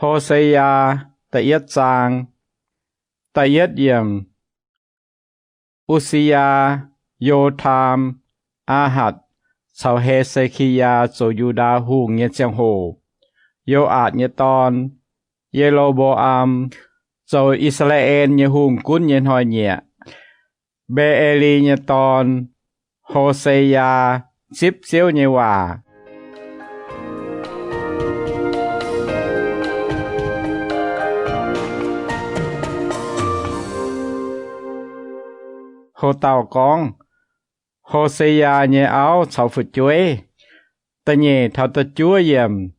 Ho^se^yaa da'yietv zaang. Da'yietv yiemc. U^si^yaa, Yo^taam, Aa^hatc caux He^se^ki^yaa zoux Yu^ndaa Hungh nyei ziangh hoc, Yo^aatc nyei dorn, Ye^lo^mbo^am, zoux I^saa^laa^en nyei hungh gunv nyei hnoi-nyieqc, Mbe^e^li nyei dorn, Ho^se^yaa, zipv Ziouv nyei waac. Ho dauh gorngv, Ho^se^yaa nyei auv caux fu'jueiv. Da'nyeic taux da'juov yiemc.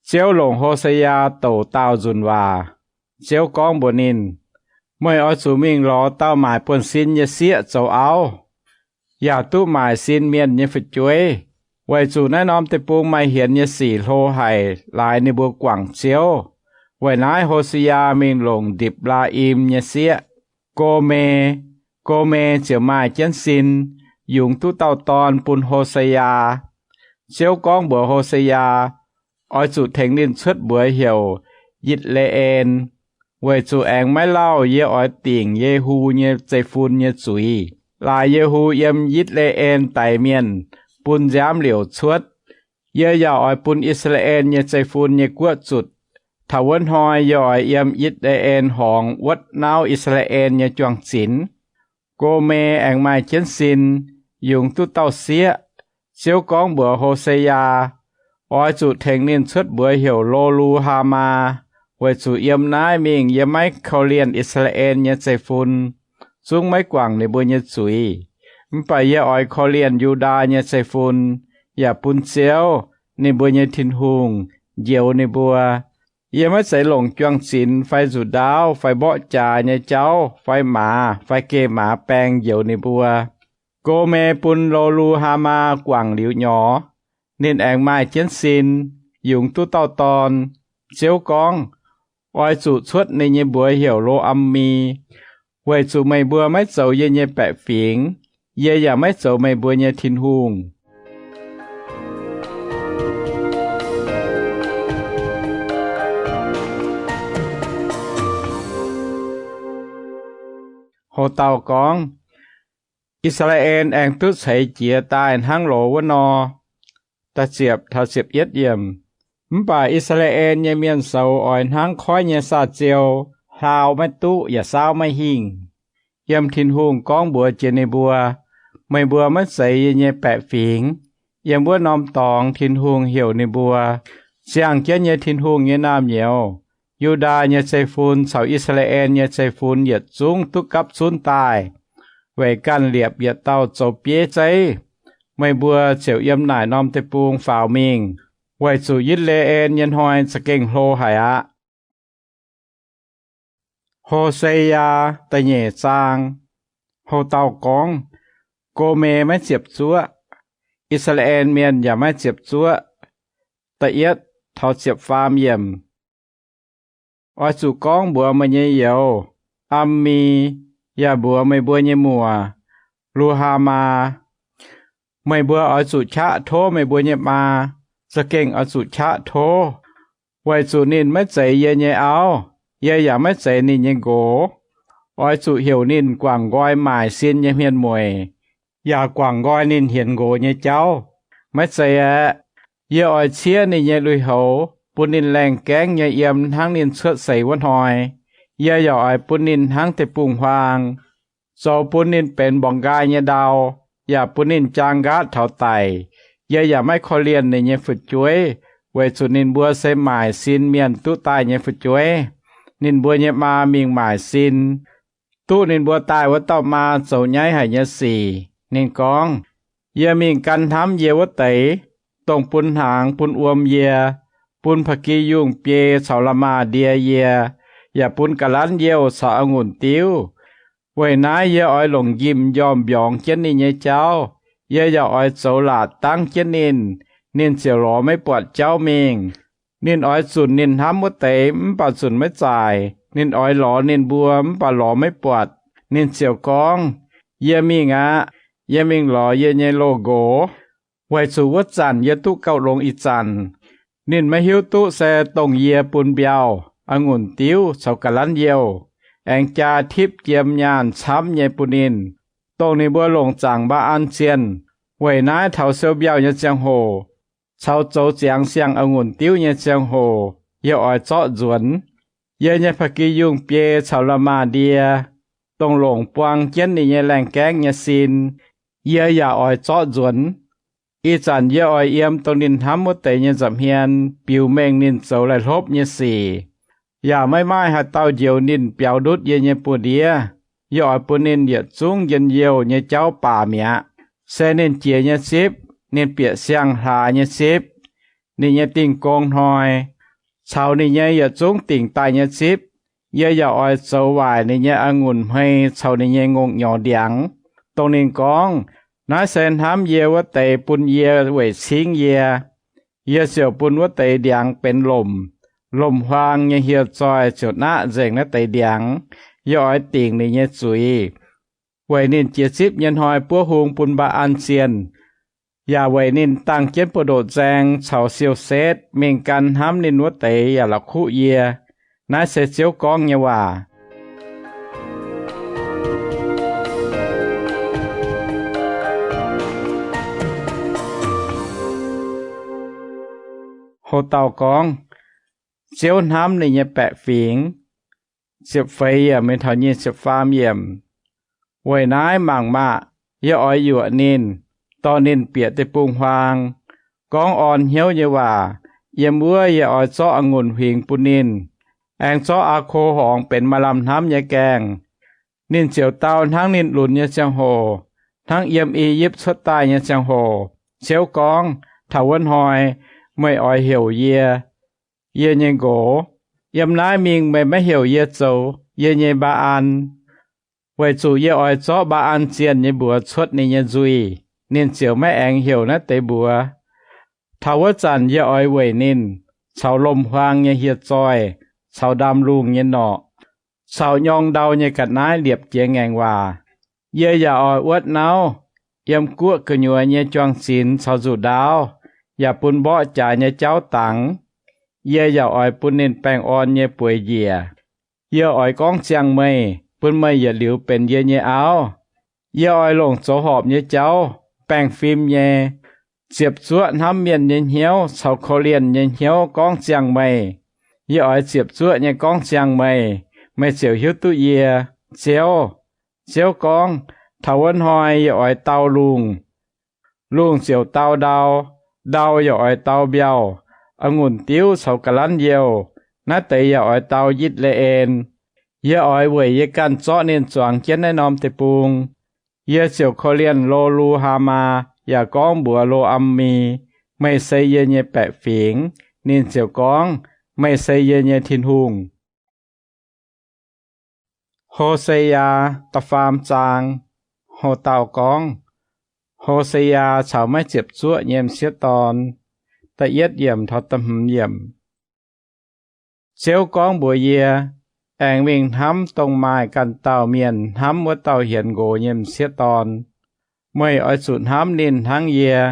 Ziouv longc Ho^se^yaa douc daauh nzunc waac. Ziouv gorngv mbuox ninh, Meih oix zuqc mingh lorz dauh maaic buonv-sin nyei sieqv zoux auv, yaac duqv maaic sin mienh nyei fu'jueiv, weic zuqc naaiv norm deic-bung maaih hienx nyei sic hlo haic laaix ninh mbuo guangc Ziouv. Weic naaiv Ho^se^yaa mingh longc Ndipc^laa^im nyei sieqv, Go^me. Go^me ziouc maaih jienv sin, yungz duqv dauh dorn bun Ho^se^yaa. Ziouv gorngv mbuox Ho^se^yaa, Oix zuqc tengx ninh cuotv mbuox heuc Yitc^le^en, weic zuqc aengx maiv lauh yie oix dingc Yehu nyei zeiv-fun nyei zuiz. Laaix Yehu yiem Yitc^le^en daix mienh, bun nziaamv liouc cuotv. Yie yaac oix bun I^saa^laa^en nyei zeiv-fun nyei guoqv zutc. Taux wuov hnoi yie oix yiem Yitc^le^en Horngz wuotv nauv I^saa^laa^en nyei juang-zinx. Go^me aengx maaih jienv sin, yungz duqv dauh sieqv. Ziouv gorngv mbuox Ho^se^yaa, Oix zuqc tengx ninh cuotv mbuox heuc Lo^lu^haa^maa, weic zuqc yiem naaiv mingh yie maiv korv-lienh I^saa^laa^en nyei zeiv-fun, zungv maiv guangc ninh mbuo nyei zuiz. Mv baac yie oix korv-lienh Yu^ndaa nyei zeiv-fun, yaac bun Ziouv, ninh mbuo nyei Tin-Hungh, njoux ninh mbuo. Yie maiv zeiz longc juang-zinx fai nzuqc ndaauv fai mborqv jaax nyei jauv fai maaz fai geh maaz baeng njoux ninh mbuo. Go^me bun Lo^lu^haa^maa guangc liuz nyorx, ninh aengx maaih jienv sin, yungz duqv dauh dorn. Ziouv gorngv, Oix zuqc cuotv ninh nyei mbuox heuc Lo^am^mi, weic zuqc meih mbuo maiv zoux yie nyei baeqc fingx, yie yaac maiv zoux meih mbuo nyei Tin-Hungh. Ho dauh gorngv, I^saa^laa^en aengx duqv ceix jiez daaih hnangv loz wuov nor. Mv baac I^saa^laa^en nyei mienh soux oix hnangv koiv nyei saah-ziou, hlaau maiv duqv yaac saauv maiv hingh. Yiem Tin-Hungh gorngv mbuox jiex ninh mbuo, Meih mbuo maiv zeiz yie nyei baeqc fingx. Yiem wuov norm dorngx Tin-Hungh heuc ninh mbuo, Ziangh jienv nyei Tin-Hungh nyei naamh nyouz, Yu^ndaa nyei zeiv-fun caux I^saa^laa^en nyei zeiv-fun yietc zungv duqv gapv zunv daaih, weic ganh liepc yietc dauh zoux bieiv zeiv. Meih mbuo ziouc yiem naaic norm deic-bung faaux mingh, weic zuqc Yitc^le^en nyei hnoi za'gengh hlo haic aqv. Ho^se^yaa da'nyeic zaang. Ho dauh gorngv, Go^me maiv ziepc zuoqv, I^saa^laa^en mienh yaac maiv ziepc zuoqv. Da'yietv taux ziepc faam yiemc. Oix zuqc gorngv mbuox meih nyei youz, Am^mi, yaac mbuox meih mbuo nyei muoc, Lu^haa^maa, Meih mbuo oix zuqc qaqv tov meih mbuo nyei maa, za'gengh oix zuqc qaqv tov, weic zuqc ninh maiv zeiz yie nyei auv, yie yaac maiv zeiz ninh nyei nqox. Oix zuqc heuc ninh guangc nqoi maaic sin nyei hmien mueic, yaac guangc nqoi ninh hienx nqox nyei jauv. Maiv zeiz aeqv, yie oix ciev ninh nyei lui-houx, bun ninh laengh gaengv nyei yiem hnangv ninh cuotv seix wuov hnoi. Yie yaac oix bun ninh hnangv deic-bung-huaang, zoux bun ninh benx mborqc nqaai nyei ndau, yaac bun ninh jaang nqaatv taux daic. Yie yaac maiv korv-lienh ninh nyei fu'jueiv, weic zuqc ninh mbuo se maaic sin mienh duqv daaih nyei fu'jueiv. Ninh mbuo nyei maa mingh maaic sin, duqv ninh mbuo daaih wuov dauh maa zoux nyaiv haic nyei sic. Ninh gorngv, Yie mingh gan hnamv yie wuov deix, dongh bun hnaangx bun wuom yie, bun ba'gi yungh biei caux la'maah ndie yie, yaac bun ga'lanv youh caux a'ngunc diuv. Weic naaiv yie oix longc njimv njormh mbiorngz jienv ninh nyei jauv. Yie yaac oix zoux laatc dangv jienv ninh, ninh ziouc lorz maiv buatc jauv mingh. Ninh oix zunc ninh hnamv wuov deix mv baac zunc maiv zaaic. Ninh oix lorz ninh mbuo mv baac lorz maiv buatc. Ninh ziouc gorngv, Yie mingh aqv. Yie mingh lorz yie nyei loz-nqox, weic zuqc wuov zanc yie duqv gauh longx ih zanc. Ninh maiv hiuv duqv se dongh yie bun mbiauh, a'ngunc diuv caux ga'lanv youh, aengx jaa tipv jiem nyaanh camv nyei bun ninh, dongh ninh mbuo longc zaangc Mbaa^an zienh. Weic naaiv taux siou mbiauh nyei ziangh hoc caux zoux ziangx siang-a'ngunc diuv nyei ziangh hoc yie oix zorqv nzuonx. Yie nyei ba'gi yungh biei caux la'maah ndie, dongh longc buang jienv ninh nyei laengh gaengv nyei sin, yie yaac oix zorqv nzuonx. Ih zanc yie oix yiem dongh ninh hnamv wuov deix nyei nza'hmien biux mengh ninh zoux laih hlopv nyei sic, yaac maiv maaih haaix dauh njoux ninh biaux ndutv yie nyei buoz-ndiev. Yie oix bun ninh yietc zungv njien-youh nyei jauv baac mi'aqv. Se ninh jiex nyei zipv, ninh bieqc siang-hlaax nyei zipv, ninh nyei Dingh Gong Hnoi, caux ninh nyei yietc zungv dingc daaih nyei zipv, yie yaac oix zoux waaic ninh nyei a'ngunc hmei caux ninh nyei ngongh nyorx ndiangx, dongh ninh gorngv, Naaiv se hnamv yie wuov deix bun yie weic cingv yie. Yie ziouc bun wuov deix ndiangx benx lomc. Lomc-huaang nyei hieh zoih ziouc naqv nzengc naaiv deix ndiangx. Yie oix dingc ninh nyei zuiz, weic ninh jiex zipv nyei hnoi buov hung bun Mbaa^an zienh, yaac weic ninh dangh jienv buoz-ndoqv nzaeng caux siou-setv mingh gan hnamv ninh wuov deix yaac la'kuqv yie. Naaiv se Ziouv gorngv nyei waac. Ho dauh gorngv, Ziouv hnamv ninh nyei baeqc fingx. Ziepc feix yiemc mingh taux nyic ziepc faam yiemc. Weic naaiv mangc maah! Yie oix yuoqc ninh, dorh ninh bieqc deic-bung-huaang, gorngv orn hnyouv nyei waac. Yiem wuov yie oix zorqv a'ngunc huingx bun ninh, aengx zorqv aa ko horngz benx maaih lamh hnamv nyei gaengh. Ninh ziouc dau hnangv ninh lunx nyei ziangh hoc, hnangv yiem I^yipv cuotv daaih nyei ziangh hoc. Ziouv gorngv, Taux wuov hnoi meih oix heuc yie, yie nyei nqox. Yiem naaiv mingh meih maiv heuc yie zoux yie nyei Mbaa^an, weic zuqc yie oix zorqv Mbaa^an zienh nyei mbuox cuotv ninh nyei nzuih. Ninh ziouc maiv aengx heuc naaiv deix mbuox. Taux wuov zanc yie oix weic ninh caux lomc-huaang nyei hieh zoih, caux ndaamv-lungh nyei norqc, caux nyorng ndau nyei ga'naaiv liepc jiez ngaengc waac. Yie yaac oix wuotv nauv, yiem guoqv gu'nyuoz nyei juang-zinx caux nzuqc ndaauv, yaac bun mborqv jaax nyei jauv dangx. Yie yaac oix bun ninh baengh orn nyei bueix njiec. Yie oix gorngv ziangh meih, bun meih yietc liuz benx yie nyei auv. Yie oix longc zoux horpc nyei jauv, baengh fim nyei, ziepc zuoqv hnamv mienh nyei hnyouv caux korv-lienh nyei hnyouv gorngv ziangh meih. Yie oix ziepc zuoqv nyei gorngv ziangh meih, meih ziouc hiuv duqv yie, Ziouv. Ziouv gorngv, Taux wuov hnoi yie oix dau lungh, lungh ziouc dau ndau, ndau yaac oix dau mbiauh, a'ngunc diuv caux ga'lanv youh, naaiv deix yaac oix dau Yitc^le^en. Yie oix weic yie ganh zorqv ninh zuangx jienv naaiv norm deic-bung. Yie ziouc korv-lienh Lo^lu^haa^maa yaac gorngv mbuox Lo^am^mi, Meih se yie nyei baeqc fingx. Ninh ziouc gorngv, Meih se yie nyei Tin-Hungh. Ho^se^yaa da'faam zaang. Ho dauh gorngv, Ho^se^yaa caux maiv ziepc zuoqv nyei m'sieqv dorn, da'yietv yiemc taux da'hmz yiemc. Ziouv gorngv mbuox yie, Aengx mingh hnamv dongh maaih ganh dauh mienh hnamv wuov dauh hienx nqox nyei m'sieqv dorn. Meih oix zuqc hnamv ninh hnangv yie,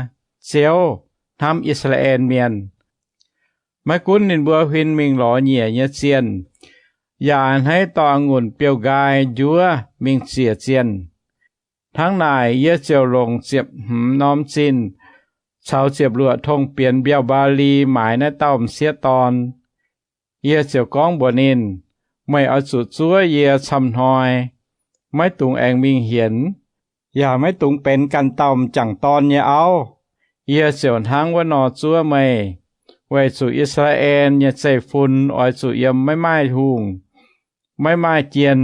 Ziouv, hnamv I^saa^laa^en Mienh. Maiv gunv ninh mbuo huin mingh lorz nyiec nyei zienh, yaac a'hneiv dorh a'ngunc biouv-nqaai njuov mingh ziec zienh. Hnangv naaic yie ziouc longc ziepc hmz norm zinh caux ziepc luoqc tong bienx mbiauh mbaali maaiz naaiv dauh m'sieqv dorn. Yie ziouc gorngv mbuox ninh, Meih oix zuqc zuov yie camv hnoi. Maiv dungx aengx mingh hienx, yaac maiv dungx benx ganh dauh m'jangc dorn nyei auv. Yie ziouc hnangv wuov nor zuov meih, weic zuqc I^saa^laa^en nyei zeiv-fun oix zuqc yiem maiv maaih hungh, maiv maaih jien,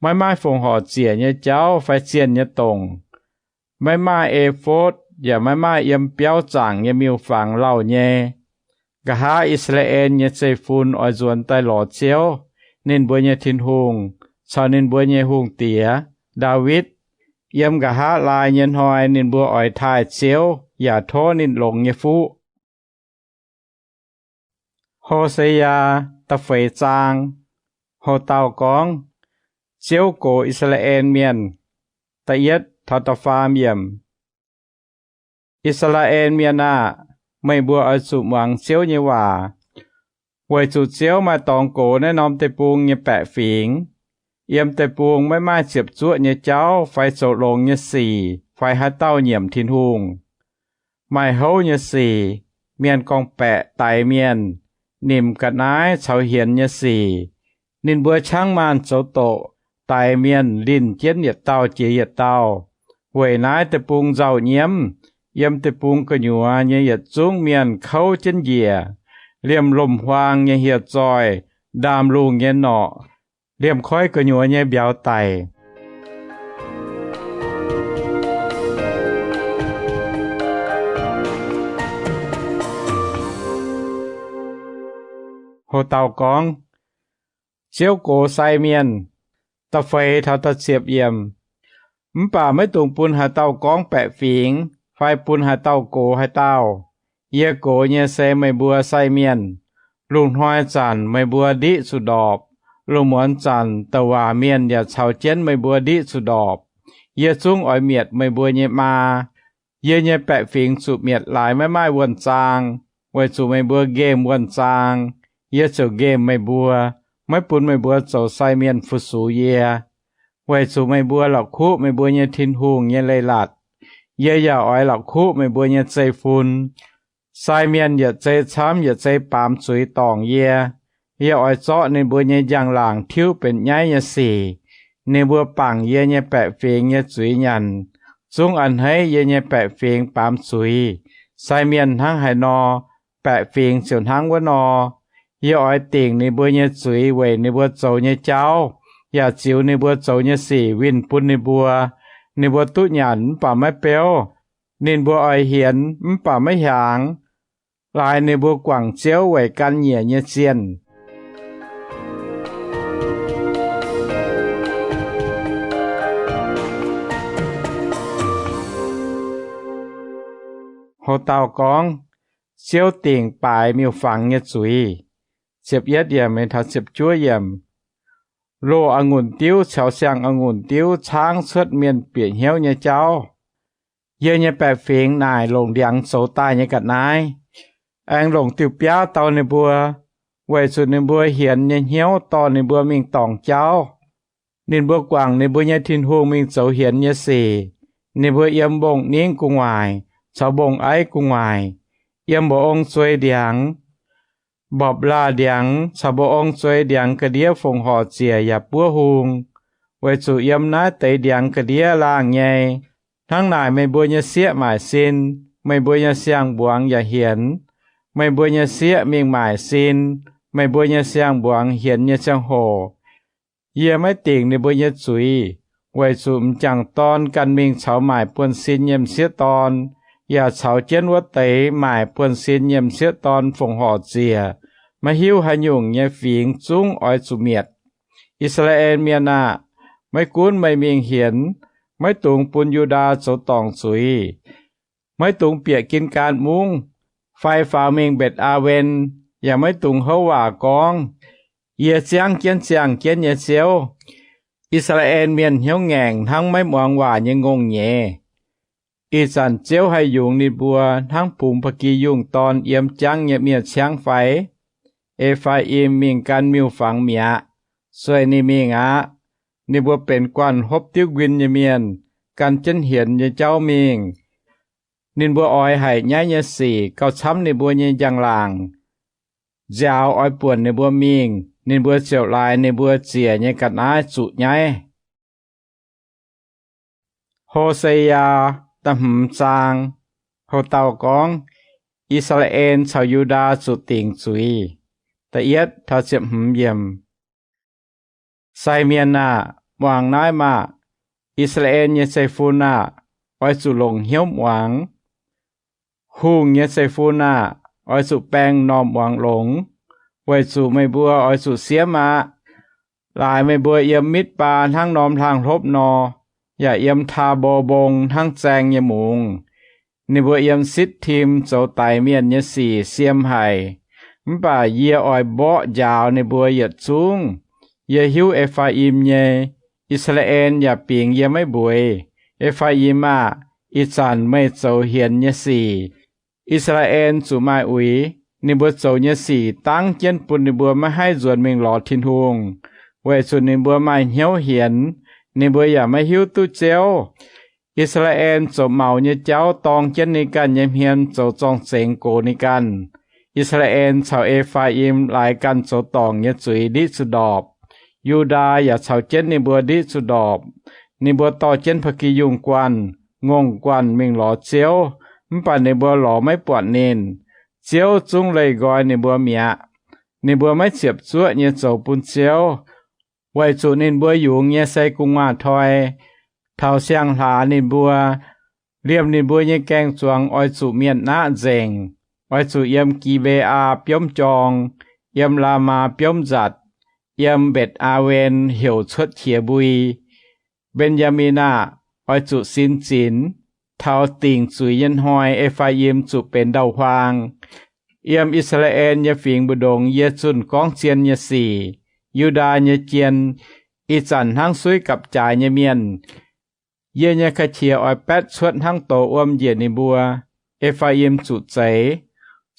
maiv maaih fongc horc ziec nyei jauv fai zienh nyei dongc, maiv maaih e^fotv, yaac maiv maaih yiem biauv zaangc nyei miuc-fangx lauh nyei. Nqa'haav I^saa^laa^en nyei zeiv-fun oix nzuonx daaih lorz Ziouv, ninh mbuo nyei Tin-Hungh, caux ninh mbuo nyei hungh diex, Ndaawitv. Yiem nqa'haav laai nyei hnoi ninh mbuo oix taaih Ziouv yaac tov ninh longx nyei fuqv. Ho^se^yaa da'feix zaang. Ho dauh gorngv, Ziouv gox I^saa^laa^en Mienh. Da'yietv taux da'faam yiemc. I^saa^laa^en Mienh aah! meih mbuo oix zuqc muangx Ziouv nyei waac. Weic zuqc Ziouv maaih dorngx gox naaiv norm deic-bung nyei baeqc fingx. Yiem deic-bung maiv maaih ziepc zuoqv nyei jauv fai zoux longx nyei sic fai haaix dauh nyiemc Tin-Hungh. Maaih houv nyei sic, mienh gorngv-baeqc daix mienh, nimc ga'naaiv caux hienx nyei sic. Ninh mbuo qangv maanh zoux doqc, daix mienh linh jienv yietc dauh jiex yietc dauh. Weic naaiv deic-bung nzauh nyiemv. Yiem deic-bung gu'nyuoz nyei yietc zungv mienh kouv jienv njiec, liemh lomc-huaang nyei hieh zoih, ndaamv-lungh nyei norqc, liemh koiv gu'nyuoz nyei mbiauz daic. Ho dauh gorngv, Ziouv gox sai mienh, da'feix taux da'ziepc yiemc. Mv baac maiv dungx bun haaix dauh gorngv baeqc fingx fai bun haaix dauh gox haaix dauh. Yie gox nyei se meih mbuo sai mienh. Lungh hnoi zanc meih mbuo ndiqv zuqc ndorpc. Lungh muonz zanc douc waac mienh yaac caux jienv meih mbuo ndiqv zuqc ndorpc. Yie zungv oix mietc meih mbuo nyei maa. Yie nyei baeqc fingx zuqc mietc laaix maiv maaih wuonh zaang, weic zuqc meih mbuo nqemh wuonh zaang. Yie ziouc nqemh meih mbuo, maiv bun meih mbuo zoux sai mienh fu-sux yie, weic zuqc meih mbuo la'kuqv meih mbuo nyei Tin-Hungh nyei leiz-latc. Yie yaac oix la'kuqv meih mbuo nyei zeiv-fun. Sai mienh yietc zei camv yietc zei baamz zuiz dorngc yie. Yie oix zorqv ninh mbuo nyei njang-laangc tiuv benx nyaiv nyei sic. Ninh mbuo bangc yie nyei baeqc fingx nyei zuiz nyanc. Zungv a'hneiv yie nyei baeqc fingx baamz zuiz. Sai mienh hnangv haaix nor, baeqc fingx ziouc hnangv wuov nor. Yie oix dingc ninh mbuo nyei zuiz weic ninh mbuo zoux nyei jauv, yaac ziux ninh mbuo zoux nyei sic winh bun ninh mbuo. Ninh mbuo duqv nyanc mv baac maiv beuv. Ninh mbuo oix hienx mv baac maiv hiaangx. Laaix ninh mbuo guangc Ziouv weic gan nyiec nyei zienh. Ho dauh gorngv, Ziouv dingc baaix miuc-fangx nyei zuiz. Ziepc yietv yiemc taux ziepc juov yiemc. Loz-a'ngunc diuv caux siang-a'ngunc diuv caangv cuotv mienh bieqc hnyouv nyei jauv. Yie nyei baeqc fingx naaic longc ndiangx zoux daaih nyei ga'naaiv, aengx longc diuh biaav dau ninh mbuo, weic zuqc ninh mbuo hienx nyei hnyouv dorh ninh mbuo mingh dorngc jauv. Ninh mbuo guangc ninh mbuo nyei Tin-Hungh mingh zoux hienx nyei sic. Ninh mbuo yiem mbong-ningv gu'nguaaic caux mbong-aiv gu'nguaaic, yiem mba'ong zuei ndiangx, mbopv-laah ndiangx caux mba'ong zuei ndiangx ga'ndiev fongc horc ziec yaac buov hung, weic zuqc yiem naaiv deix ndiangx ga'ndiev laangh nyei. Hnangv naaic meih mbuo nyei sieqv maaic sin, meih mbuo nyei siang-mbuangz yaac hienx. Meih mbuo nyei sieqv mingh maaic sin, meih mbuo nyei siang-mbuangz hienx nyei ziangh hoc, yie maiv dingc ninh mbuo nyei zuiz, weic zuqc m'jangc dorn gan mingh caux maaic buonv-sin nyei m'sieqv dorn, yaac caux jienv wuov deix maaic buonv-sin nyei m'sieqv dorn fongc horc ziec. Maiv hiuv haaix nyungc nyei fingx zungv oix zuqc mietc. I^saa^laa^en Mienh aah! Maiv gunv meih mingh hienx, maiv dungx bun Yu^ndaa zoux dorngc zuiz. Maiv dungx bieqc Gin^gaan Mungv fai faaux mingh Mbetc^aa^wen, yaac maiv dungx houv waac gorngv, Yie ziangv jienv ziangh jienv nyei Ziouv. I^saa^laa^en Mienh hnyouv ngaengc hnangv maiv muangx waac nyei ngongh nyeiz. Ih zanc Ziouv haih yungz ninh mbuo hnangv bungx ba'gi yungh dorn yiem jangv nyei miev-ciangv fai? E^faa^im mingh gan miuc-fangx mi'aqv. Sueih ninh mingh aqv. Ninh mbuo benx guanh hopv diuv nquin nyei mienh, gan jienv hienx nyei jauv mingh. Ninh mbuo oix haic nyaiv nyei sic gauh camv ninh mbuo nyei njang-laangc. Nziaaux oix buonc ninh mbuo mingh, ninh mbuo ziouc laaix ninh mbuo ziec nyei ga'naaiv zuqc nyaiv. Ho^se^yaa, da'hmz zaang. Ho dauh gorngv, I^saa^laa^en caux Yu^ndaa zuqc dingc zuiz. Da'yietv taux ziepc hmz yiemc. Sai mienh aah! Muangx naaiv maah! I^saa^laa^en nyei zeiv-fun aah! Oix zuqc longc hnyouv muangx. Hungh nyei zeiv-fun aah! Oix zuqc baeng m'normh muangx longx, weic zuqc meih mbuo oix zuqc siemv aqv. Laaix meih mbuo yiem Mitv^baa hnangv norm hlang hlopv nor, yaac yiem Taa^mbo Mbong hnangv zaeng nyei mungz. Ninh mbuo yiem Sitv^tim zoux daix mienh nyei sic siem haic. Mv baac yie oix mborqv njaaux ninh mbuo yietc zungv. Yie hiuv E^faa^im nyei. I^saa^laa^en yaac bingx yie maiv mbueiz. E^faa^im aah! Ih zanc meih zoux hienx nyei sic, I^saa^laa^en zuqc maaih uix. Ninh mbuo zoux nyei sic dangv jienv bun ninh mbuo maiv haih nzuonx mingh lorz Tin-Hungh, weic zuqc ninh mbuo maaih hnyouv hienx, ninh mbuo yaac maiv hiuv duqv Ziouv. I^saa^laa^en zoux maux nyei jauv dorng jienv ninh ganh nyei hmien zoux zorng-zengx gox ninh ganh. I^saa^laa^en caux E^faa^im laaix ganh zoux dorngc nyei zuiz ndiqv zuqc ndorpc. Yu^ndaa yaac caux jienv ninh mbuo ndiqv zuqc ndorpc. Ninh mbuo dorh jienv ba'gi yungh guanh, ngongh guanh mingh lorz Ziouv, mv baac ninh mbuo lorz maiv buatc ninh. Ziouv zungv leih nqoi ninh mbuo mi'aqv. Ninh mbuo maiv ziepc zuoqv nyei zoux bun Ziouv, weic zuqc ninh mbuo yungz nyei se gu'nguaaz-toi, taux siang-hlaax ninh mbuo. Liemh ninh mbuo nyei gaeng-zuangx oix zuqc mienh naqv nzengc. Oix zuqc yiem Gi^mbe^aa biomv jorng, yiem Laamaa biomv nzatc, yiem Mbetc^aa^wen heuc cuotv qiex mbui. Mben^yaa^min aah! Oix zuqc sin zinx. Taux dingc zuiz nyei hnoi E^faa^im zuqc benx ndau-huaang. Yiem I^saa^laa^en nyei fingx mbu'ndongx yie zunh gorngv zien nyei sic, Yu^ndaa nyei jien, ih zanc hnangv suiv gapv-jaaix nyei mienh. Yie nyei ka'qiex oix baetv cuotv hnangv douz wuom njiec ninh mbuo. E^faa^im zuqc zeix,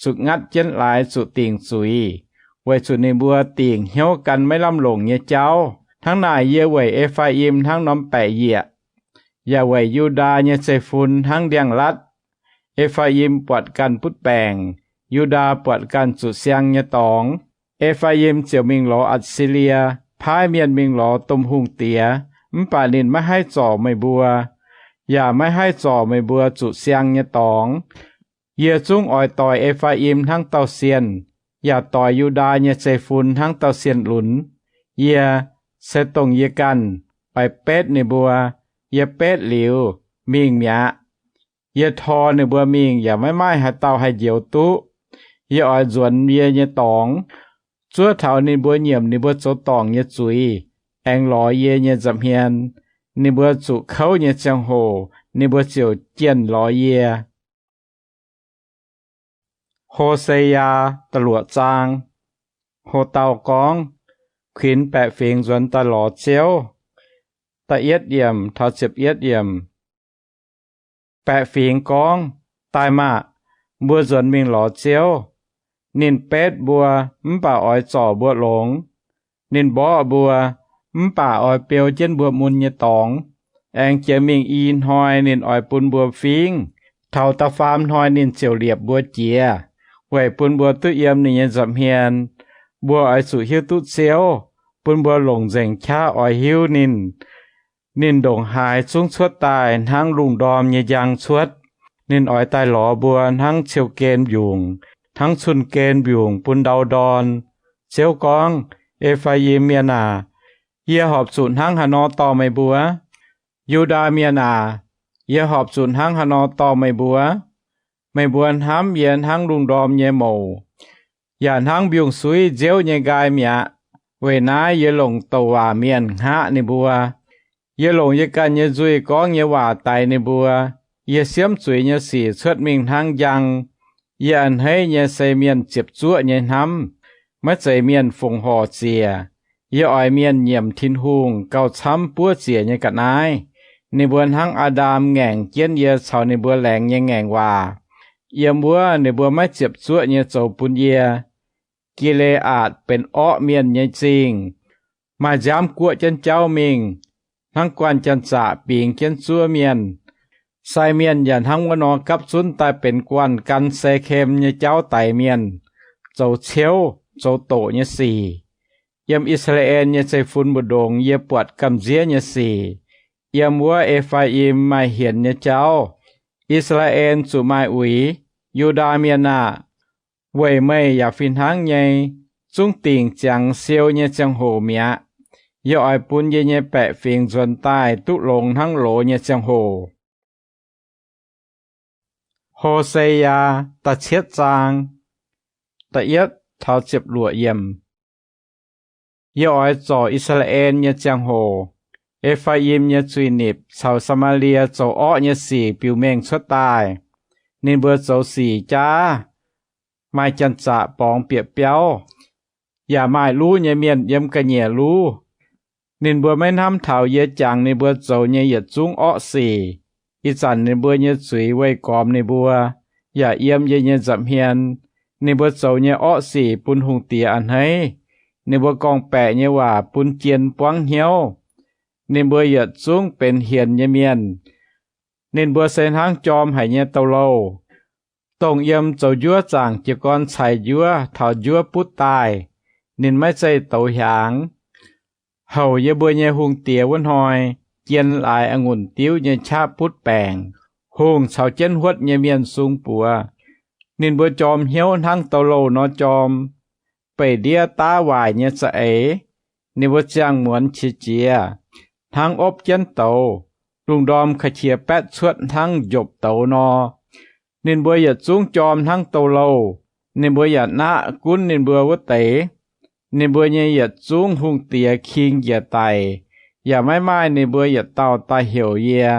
zuqc ngatv jienv laaix zuqc dingc zuiz, weic zuqc ninh mbuo dingc hnyouv gan maiv lamh longc nyei jauv. Hnangv naaic yie weic E^faa^im hnangv norm baeqc yiec, yaac weic Yu^ndaa nyei zeiv-fun hnangv ndiangx-latv. E^faa^im buatc ganh butv baengc, Yu^ndaa buatc ganh zuqc siang nyei dorngx. E^faa^im ziouc mingh lorz Atc^si^lie, paaiv mienh mingh lorz domh hungh diex, mv baac ninh maiv haih zorc meih mbuo, yaac maiv haih zorc meih mbuo zuqc siang nyei dorngx. Yie zungv oix doix E^faa^im hnangv dauh sienh, yaac doix Yu^ndaa nyei zeiv-fun hnangv dauh sienh lunx. Yie, se dongh yie ganh, oix betv ninh mbuo. Yie betv liuz, mingh mi'aqv. Yie tor ninh mbuo mingh yaac maiv maaih haaix dauh haih njoux duqv. Yie oix nzuonx yie nyei dorngx, zuov taux ninh mbuo nyiemc ninh mbuo zoux dorngc nyei zuiz, aengx lorz yie nyei nza'hmien. Ninh mbuo zuqc kouv nyei ziangh hoc ninh mbuo ziouc jienh lorz yie. Ho^se^yaa da'luoqc zaang. Ho dau gorngv, Kuinx baeqc fingx nzuonx daaih lorz Ziouv. Da'yietv yiemc taux ziepc yietv yiemc. Baeqc fingx gorngv, Daaih maah! Mbuo nzuonx mingh lorz Ziouv. Ninh betv mbuo, mv baac oix zorc mbuo longx. Ninh mborqv mbuo, mv baac oix beu jienv mbuo mun nyei dorngx. Aengx jiex mingh i hnoi ninh oix bun mbuo fingv. Taux da'faam hnoi ninh ziouc liepc mbuo jiex, weic bun mbuo duqv yiem ninh nyei nza'hmien. Mbuo oix zuqc hiuv duqv Ziouv, bun mbuo longc nzengc qaqv oix hiuv ninh. Ninh ndongc haaix zungv cuotv daaih hnangv lungh ndorm nyei njang cuotv. Ninh oix daaih lorz mbuo hnangv ciou gen mbiungc, hnangv cun gen mbiungc bun ndau ndorn. Ziouv gorngv, E^faa^im Mienh aac, yie horpc zuqc hnangv haaix nor dorh meih mbuo? Yu^ndaa Mienh aac, yie horpc zuqc hnangv haaix nor dorh meih mbuo? Meih mbuo hnamv yie hnangv lungh ndorm nyei mouc, yaac hnangv mbiungc-suiv nziouv nyei nqaai mi'aqv. Weic naaiv yie longc douc waac mienh hngaqv ninh mbuo. Yie longc yie ganh nyei nzuih gorngv nyei waac daix ninh mbuo. Yie siemv zuiz nyei sic cuotv mingh hnangv njang. Yie a'hneiv nyei se mienh ziepc zuoqv nyei hnamv, maiv zeiz mienh fongc horc ziec. Yie oix mienh nyiemc Tin-Hungh gauh camv buov ziec nyei ga'naaiv. Ninh mbuo hnangv Aa^ndam ngaengc jienv yie caux ninh mbuo laengz nyei ngaengc waac. Yiem wuov ninh mbuo maiv ziepc zuoqv nyei zoux bun yie. Gi^le^aatc benx orqv mienh nyei zingh, maaih nziaamv guoqv jienv jauv mingh, hnangv guanh janx-zaqc bingx jienv zuov mienh. Sai mienh yaac hnangv wuov nor gapv zunv daaih benx guanh gan Se^kem nyei jauv daix mienh, zoux ciouv, zoux doqc nyei sic. Yiem I^saa^laa^en nyei zeiv-fun mbu'ndongx yie buatc gamh nziev nyei sic. Yiem wuov E^faa^im maaih hienx nyei jauv. I^saa^laa^en zuqc maaih uix. Yu^ndaa Mienh aah! Weic meih yaac fih hnangv nyei, zungv dingc ziangx siou nyei ziangh hoc mi'aqv. Yie oix bun yie nyei baeqc fingx nzuonx daaih duqv longx hnangv loz nyei ziangh hoc. Ho^se^yaa da'cietv zaang, da'yietv taux ziepc luoqc yiemc. Yie oix zorc I^saa^laa^en nyei ziangh hoc, E^faa^im nyei zuiz-nipc caux Saa^maa^lie zoux orqv nyei sic biux mengh cuotv daaih. Ninh mbuo zoux sic jaav, maaih janx-zaqc borngz bieqc biauv, yaac maaih luv nyei mienh yiem ga'nyiec luv. Ninh mbuo maiv hnamv taux yie jangx ninh mbuo zoux nyei yietc zungv orqv sic. Ih zanc ninh mbuo nyei zuiz weih gormx ninh mbuo. yaac yiem yie nyei nza'hmien. Ninh mbuo zoux nyei orqv sic bun hungh diex a'hneiv. Ninh mbuo gorngv-baeqc nyei waac bun jien buangv hnyouv. Ninh mbuo yietc zungv benx hienx nyei mienh. Ninh mbuo se hnangv jorm haic nyei douz-louh, dongh yiem zoux njuov zaangc jiez gorn caux njuov taux njuov butv daaih, ninh maiv zeiz douz hiaangx. Houc yie mbuo nyei hungh diex wuov hnoi, jien laaix a'ngunc diuv nyei qaqv butv baengc. Hungh caux jienv huotv nyei mienh sung buoz. Ninh mbuo jorm hnyouv hnangv douz-louh nor jorm, beih ndiev daav waaic nyei za'eix. Ninh mbuo ziangh muonz qiex jiez, hnangv opv jienv douz, lungh ndorm ka'qiex baetv cuotv hnangv njopv douz nor. Ninh mbuo yietc zungv jorm hnangv douz-louh. Ninh mbuo yaac naqv gunv ninh mbuo wuov deix. Ninh mbuo nyei yietc zungv hungh diex king njiec daic, yaac maiv maaih ninh mbuo yietc dauh daaih heuc yie.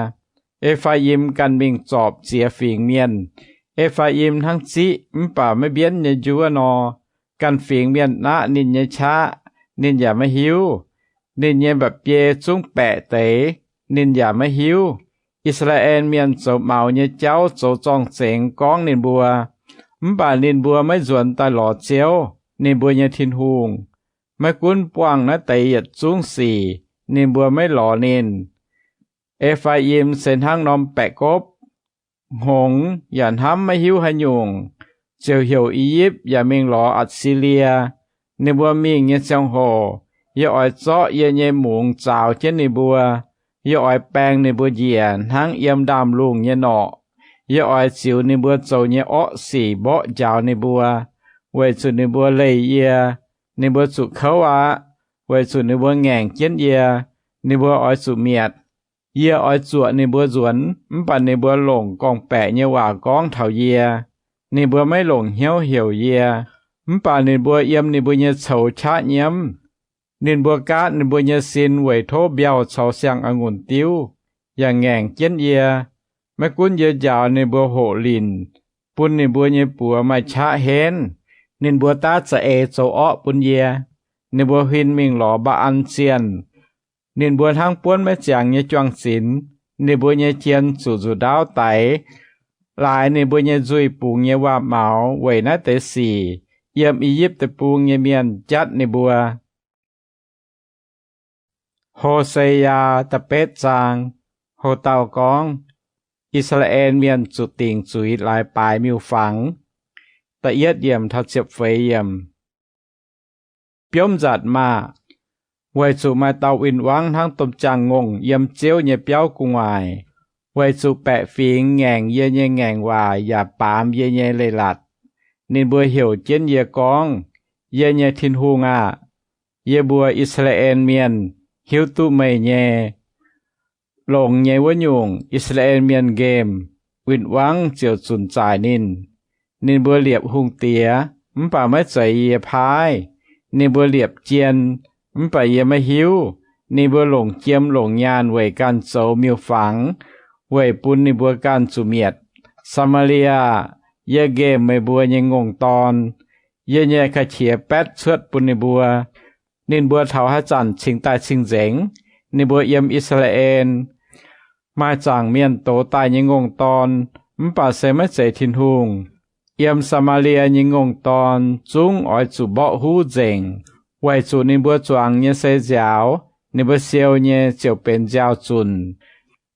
E^faa^im ganh mingh zorpc ziex fingx mienh. E^faa^im hnangv ziqv mv baac maiv mbienv nyei njuov nor. Ganh fingx mienh naqv ninh nyei qaqv, ninh yaac maiv hiuv. Ninh nyei mba'biei zungv baeqc deix, ninh yaac maiv hiuv. I^saa^laa^en Mienh zoux maux nyei jauv zoux zorng-zengx gorngv ninh mbuo, mv baac ninh mbuo maiv nzuonx daaih lorz Ziouv, ninh mbuo nyei Tin-Hungh. Maiv gunv buangh naaiv deix yietc zungv sic, ninh mbuo maiv lorz ninh. E^faa^im se hnangv norm baeqc gopv, hngongx yaac hnamv maiv hiuv haaix nyungc, ziouc heuc I^yipv yaac mingh lorz Atc^si^lie. Ninh mbuo mingh nyei ziangh hoc, yie oix zorqv yie nyei mungz zaaux jienv ninh mbuo. Yie oix baeng ninh mbuo njiec hnangv yiem ndaamv-lungh nyei norqc. Yie oix ziux ninh mbuo zoux nyei orqv sic mborqv njaaux ninh mbuo, weic zuqc ninh mbuo leih yie. Ninh mbuo zuqc kouv aqv, weic zuqc ninh mbuo ngaengc jienv yie. Ninh mbuo oix zuqc mietc. Yie oix zuoqc ninh mbuo nzuonx, mv baac ninh mbuo longc gorngv-baeqc nyei waac gorngv taux yie. Ninh mbuo maiv longc hnyouv heuc yie, mv baac ninh mbuo yiem ninh mbuo nyei coux qaqv nyiemv. Ninh mbuo gaatv ninh mbuo nyei sin weic tov mbiauh caux siang-a'ngunc diuv, yaac ngaengc jienv yie. Maiv gunv yie njaaux ninh mbuo hoqc linc, bun ninh mbuo nyei buoz maaih qaqv henv, ninh mbuo daav za'eix zoux orqv bun yie. Ninh mbuo huin mingh lorz Mbaa^an zienh. Ninh mbuo hnangv buonv maiv ziangx nyei juang-zinx. Ninh mbuo nyei jien zuqc nzuqc ndaauv daix. Laaix ninh mbuo nyei nzuih bungx nyei waac-maux weic naaiv deix sic, yiem I^yipv Deic-Bung nyei mienh jatv ninh mbuo. Ho^se^yaa da'betv zaang. Ho dauh gorngv, I^saa^laa^en Mienh zuqc dingc zuiz laaix baaix miuc-fangx. Da'yietv yiemc taux ziepc feix yiemc. Biomv nzatc maah! Weic zuqc maaih dauh win-wangv hnangv domh jaang-ngongh yiem Ziouv nyei biauv gu'nguaaic. Weic zuqc baeqc fingx ngaengc yie nyei ngaengc waac yaac baamz yie nyei leiz-latc. Ninh mbuo heuc jienv yie gorngv, Yie nyei Tin-Hungh aah! Yie mbuo I^saa^laa^en Mienh hiuv duqv meih nyei. Longx nyei wuov nyungc, I^saa^laa^en Mienh nqemh, win-wangv ziouc zunc zaaic ninh. Ninh mbuo liepc hungh diex, mv baac maiv zeiz yie paaiv. Ninh mbuo liepc jien, mv baac yie maiv hiuv. Ninh mbuo longc jiem longc nyaanh weic ganh zoux miuc-fangx, weic bun ninh mbuo ganh zuqc mietc. Saa^maa^lie aah! Yie nqemh meih mbuo nyei ngongh dorn. Yie nyei ka'qiex baetv cuotv bun ninh mbuo. Ninh mbuo taux haaix zanc cingx daaih cing-nzengc? Ninh mbuo yiem I^saa^laa^en. Maaih zaangc mienh dox daaih nyei ngongh dorn, mv baac se maiv zeiz Tin-Hungh. Yiem Saa^maa^lie nyei ngongh dorn zungv oix zuqc mborqv huv nzengc, weic zuqc ninh mbuo zuangx nyei se nziaaux. Ninh mbuo siou nyei ziouc benx nziaaux-zunc.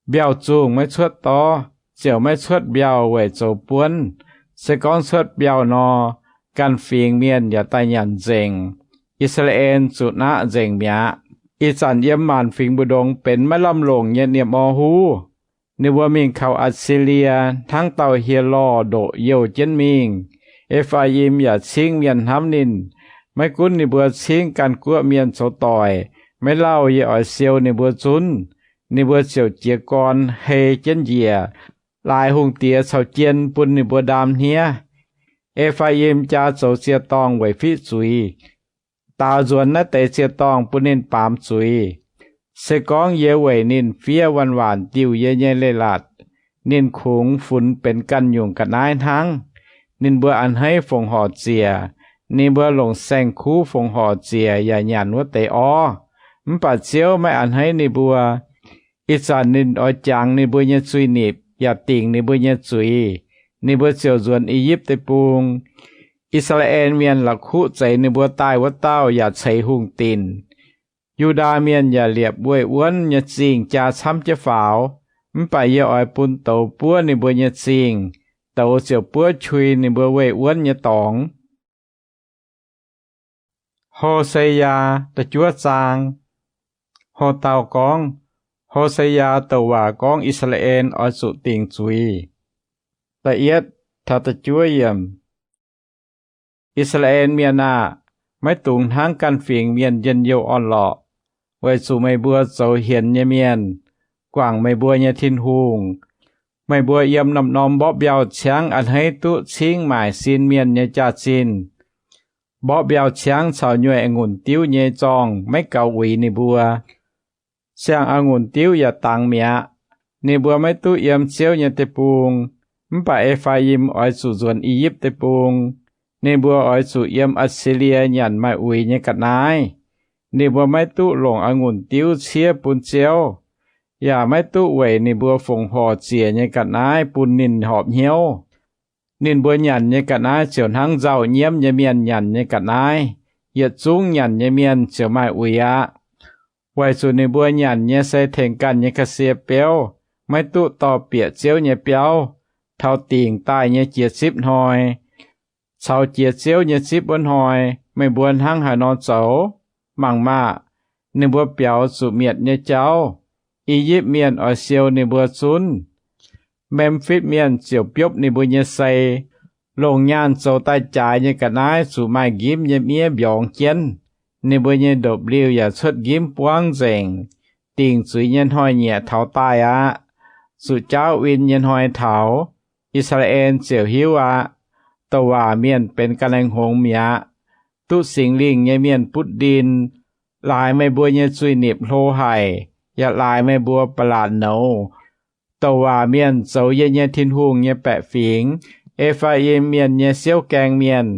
Mbiauh-zungh maiv cuotv dorv, ziouc maiv cuotv mbiauh weic zoux buonv. Se gorngv cuotv mbiauh nor, ganh fingx mienh yaac daaih nyanc nzengc. I^saa^laa^en zuqc naqv nzengc mi'aqv. Ih zanc yiem maanc fingx mbu'ndongx benx maiv lamh longc nyei niepc mor huv. Ninh mbuo mingh kaux Atc^si^lie hnangv dauh hieh lorh ndoqc youh jienv mingh. E^faa^yim yaac cingv mienh hnamv ninh. Maiv gunv ninh mbuo cingv ganh guoqv mienh zoux doic, maiv lauh yie oix siou ninh mbuo zunv. Ninh mbuo ziouc jiez gorn hei jienv njiec, laaix hungh diex caux jien bun ninh mbuo ndaam hniev. E^faa^yim jaa zoux ziec-dorngh weic fiqv zuiz. Daaux nzuonx naaiv deix ziec-dorngh bun ninh baamz zuiz. Se gorngv yie weic ninh fiev waanc-waanc diuh yie nyei leiz-latc, ninh kungx funx benx ganh nyungc ga'naaiv hnangv. Ninh mbuo a'hneiv fongc horc ziec. Ninh mbuo longc saeng-kuv fongc horc ziec yaac nyanc wuov deix orv. Mv baac Ziouv maiv a'hneiv ninh mbuo. Ih zanc ninh oix jangx ninh mbuo nyei zuiz-nipc yaac dingc ninh mbuo nyei zuiz. Ninh mbuo ziouc nzuonx I^yipv Deic-Bung. I^saa^laa^en Mienh la'kuqv zeix ninh mbuo daaih wuov dauh yaac ceix hungh dinc. Yu^ndaa Mienh yaac liepc weih wuonv nyei zingh jaa camv jienv faaux. Mv baac yie oix bun douz buov ninh mbuo nyei zingh. Douz ziouc buov qui ninh mbuo weih wuonv nyei dorngx. Ho^se^yaa da'juov zaang. Ho^dauh gorngv, Ho^se^yaa douc waac gorngv I^saa^laa^en oix zuqc dingc zuiz. Da'yietv taux da'juov yiemc. I^saa^laa^en Mienh aah! Maiv dungx hnangv ganh fingx mienh njien-youh orn-lorqc, weic zuqc meih mbuo zoux hienx nyei mienh, guangc meih mbuo nyei Tin-Hungh. Meih mbuo yiem norm-norm mborqv mbiauh ciangv a'hneiv duqv cingv maaic sin mienh nyei jaax-zinh. Mborqv mbiauh ciangv caux nyueic a'ngunc diuv nyei zorngh maiv gaux uix ninh mbuo. Siang-a'ngunc diuv yaac dangx mi'aqv. Ninh mbuo maiv duqv yiem Ziouv nyei deic-bung. Mv baac E^faa^yim oix zuqc nzuonx I^yipv Deic-Bung. Ninh mbuo oix zuqc yiem Aa^si^lie nyanc maaih uix nyei ga'naaiv. Ninh mbuo maiv duqv longc a'ngunc diuv ciev bun Ziouv, yaac maiv duqv weic ninh mbuo fongc horc ziec nyei ga'naaiv bun ninh horpc hnyouv. Ninh mbuo nyanc nyei ga'naaiv ziouc hnangv nzauh nyiemv nyei mienh nyanc nyei ga'naaiv. Yietc zungv nyanc nyei mienh ziouc maaih uix aqv, weic zuqc ninh mbuo nyanc nyei se tengx ganh nyei ga'sie biouv, maiv duqv dorh bieqc Ziouv nyei biauv. Taux dingc daaih nyei jiex zipv hnoi, caux jiex Ziouv nyei zipv wuov hnoi, meih mbuo hnangv haaix nor zoux? Mangc maah! Ninh mbuo biaux zuqc mietc nyei jauv. I^yipv Mienh oix siou ninh mbuo zunv. Mem^fitv Mienh ziouc biopv ninh mbuo nyei sei. Longc nyaanh zoux daaih jaaix nyei ga'naaiv zuqc maaih nqimv nyei miev mbiorngz jienv. Ninh mbuo nyei ndopv-liuh yaac cuotv nqimv buangv nzengc. Dingc zuiz nyei hnoi-nyieqc taux daaih aqv. Zuqc jaauv win nyei hnoi taux. I^saa^laa^en ziouc hiuv aqv. Douc waac mienh benx ga'naaiv-hngongx mi'aqv. Duqv Singx Lingh nyei mienh butv ndin, laaix meih mbuo nyei zuiz-nipc hlo haic, yaac laaix meih mbuo ba'laqc nouz. Douc waac mienh zoux yie nyei Tin-Hungh nyei baeqc fingx, E^faa^yim Mienh nyei siouv gaeng mienh.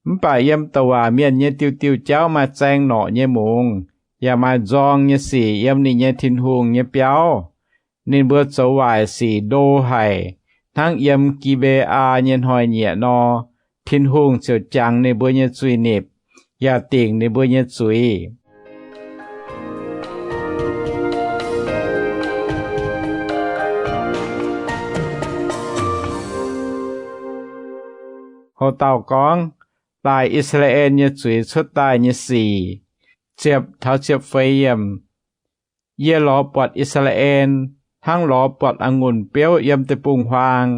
Mv baac yiem douc waac mienh nyei diuh diuh jauv maaih zaeng norqc nyei mungz, yaac maaih nzorng nyei sic yiem ninh nyei Tin-Hungh nyei biauv. Ninh mbuo zoux waaic sic ndo haic, hnangv yiem Gi^mbe^aa nyei hnoi-nyieqc nor. Tin-Hungh ziouc jangx ninh mbuo nyei zuiz-nipc, yaac dingc ninh mbuo nyei zuiz. Ho dauh gorngv, Daaih I^saa^laa^en nyei zuiz cuotv daaih nyei sic. Ziepc taux ziepc feix yiemc. Yie lorz buatc I^saa^laa^en hnangv lorz buatc a'ngunc biouv yiem deic-bung-huaang.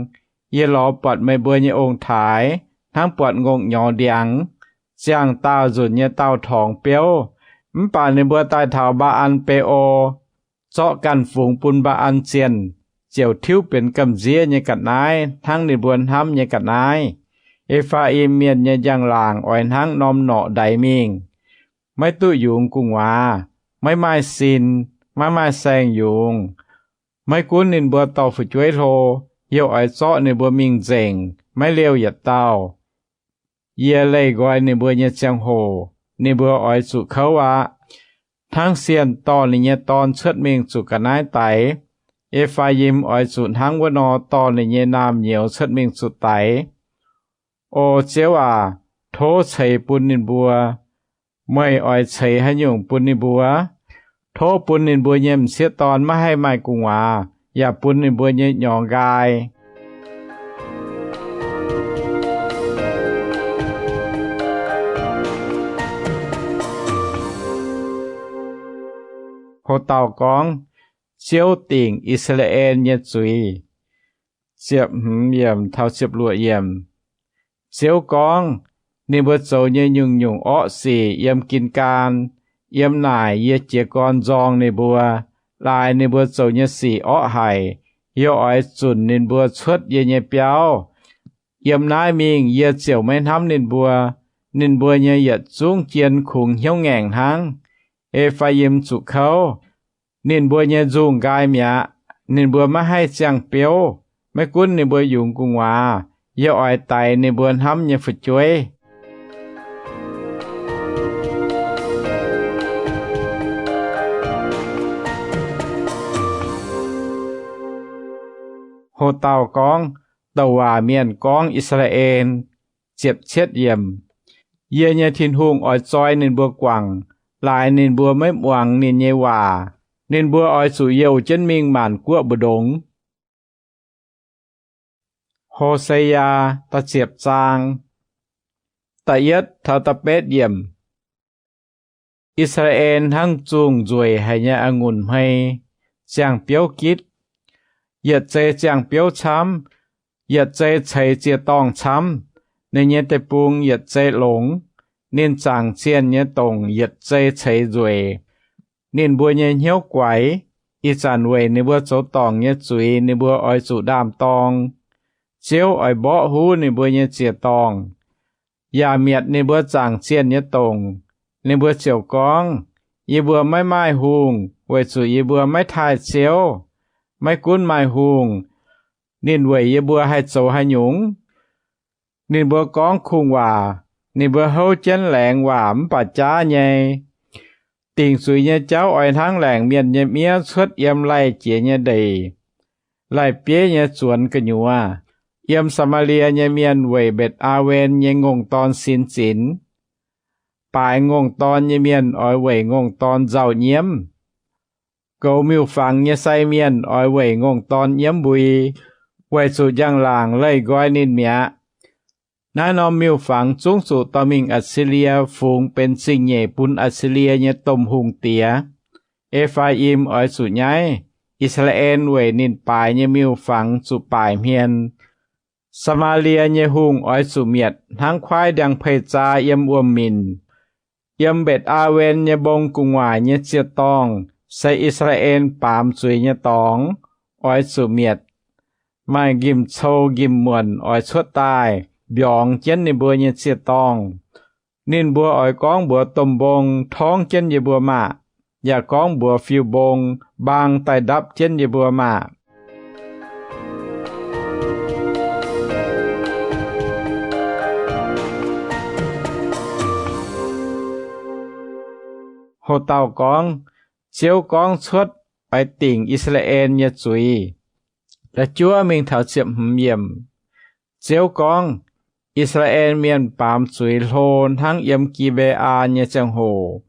Yie lorz buatc meih mbuo nyei ong-taaix hnangv buatc ngongh nyorx ndiangx, ziangh daauh nzunc nyei daauh torngx biouv. Mv baac ninh mbuo daaih taux Mbaa^an Be^o, zorqv ganh fungx bun Mbaa^an zienh, ziouc tiuv benx gamh nziev nyei ga'naaiv hnangv ninh mbuo hnamv nyei ga'naaiv. E^faa^im Mienh nyei njang-laangc oix hnangv norm norqc ndaix mingh, maiv duqv yungz gu'nguaaz, maiv maaih sin, maiv maaih saeng-yungz. Maiv gunv ninh mbuo dorh fu'jueiv hlo, yie oix zorqv ninh mbuo mingh nzengc, maiv leih yietc dauh. Yie leih nqoi ninh mbuo nyei ziangh hoc, ninh mbuo oix zuqc kouv aqv. Hnangv sienh dorh ninh nyei dorn cuotv mingh zuqc ga'naaiv daix, E^faa^im oix zuqc hnangv wuov nor dorh ninh nyei naamh nyouz cuotv mingh zuqc daix. O Ziouv aac, tov ceix bun ninh mbuo. Meih oix ceix haaix nyungc bun ninh mbuo? Tov bun ninh mbuo nyei m'sieqv dorn maiv haih maaih gu'nguaaz, yaac bun ninh mbuo nyei nyorx nqaai. Ho dauh gorngv, Ziouv dingc I^saa^laa^en nyei zuiz. Ziepc hmz yiemc taux ziepc luoqc yiemc. Ziouv gorngv, Ninh mbuo zoux nyei nyungc-nyungc orqv sic yiem Gin^gaan, yiem naaic yie jiez gorn nzorng ninh mbuo. Laaix ninh mbuo zoux nyei sic orqv haic, yie oix zunc ninh mbuo cuotv yie nyei biauv. Yiem naaiv mingh yie ziouc maiv hnamv ninh mbuo. Ninh mbuo nyei yietc zungv jien kungx hnyouv ngaengc hnangv. E^faa^im zuqc kouv. Ninh mbuo nyei nzungh nqaai mi'aqv. Ninh mbuo maiv haih ziangh biouv. Maiv gunv ninh mbuo yungz gu'nguaaz, yie oix daix ninh mbuo hnamv nyei fu'jueiv. Ho dauh gorngv, Douc waac mienh gorngv I^saa^laa^en. Ziepc cietv yiemc. Yie nyei Tin-Hungh oix zoi ninh mbuo guangc, laaix ninh mbuo maiv muangx ninh nyei waac. Ninh mbuo oix zuqc youh jienv mingh maanc guoqv mbu'ndongx. Ho^se^yaa da'ziepc zaang, da'yietv taux da'betv yiemc. I^saa^laa^en hnangv zungh nzueic haic nyei a'ngunc hmei, ziangh biouv gitv. Yietc zei ziangh biouv camv, yietc zei ceix ziec-dorngh camv. Ninh nyei deic-bung yietc zei longx. Ninh zaangc zienh nyei dongc yietc zei ceix nzueic. Ninh mbuo nyei hnyouv guaix. Ih zanc weic ninh mbuo zoux dorngc nyei zuiz ninh mbuo oix zuqc ndaam-dorng. Ziouv oix mborqv huv ninh mbuo nyei ziec-dorngh, yaac mietc ninh mbuo zaangc zienh nyei dongc. Ninh mbuo ziouc gorngv, Yie mbuo maiv maaih hungh, weic zuqc yie mbuo maiv taaih Ziouv. Maiv gunv maaih hungh, ninh weic yie mbuo haih zoux haaix nyungc? Ninh mbuo gorngv kungx-waac. Ninh mbuo houv jienv laengz waac mv baac jaav nyei. Dingc zuiz nyei jauv oix hnangv laengc mienh nyei miev cuotv yiem laih jiex nyei ndeic, laih bieiv nyei zuonx gu'nyuoz. Yiem Saa^maa^lie nyei mienh weic Mbetc^aa^wen nyei ngongh dorn sin zinx. Baaix ngongh dorn nyei mienh oix weic ngongh dorn nzauh nyiemv. Goux miuc-fangx nyei sai mienh oix weic ngongh dorn nyiemv mbui, weic zuqc njang-laangc leih nqoi ninh mi'aqv. Naaiv norm miuc-fangx zungv zuqc dorh mingh Atc^si^lie fungx benx zingh nyeic bun Atc^si^lie nyei domh hungh diex. E^faa^im oix zuqc nyaiv. I^saa^laa^en weic ninh baaix nyei miuc-fangx zuqc baaic hmien. Saa^maa^lie nyei hungh oix zuqc mietc hnangv kuaaiv ndiangx-peih zaa yiem wuom-minc. Yiem Mbetc^aa^wen nyei mbong gu'nguaaic nyei ziec-dorngh, se I^saa^laa^en baamz zuiz nyei dorngx, oix zuqc mietc. Maaih nqimc-cou nqimc-muonc oix cuotv daaih mbiorngz jienv ninh mbuo nyei ziec-dorngh. Ninh mbuo oix gorngv mbuox domh mbong, Torngv jienv yie mbuo maah! Yaac gorngv mbuox fiu-mbong, Mbaang daaih ndapv jienv yie mbuo maah! Ho dauh gorngv, Ziouv gorngv cuotv oix dingc I^saa^laa^en nyei zuiz. Da'juov mingh taux ziepc hmz yiemc. Ziouv gorngv, I^saa^laa^en Mienh baamz zuiz hlo hnangv yiem Gi^mbee^aa nyei ziangh hoc.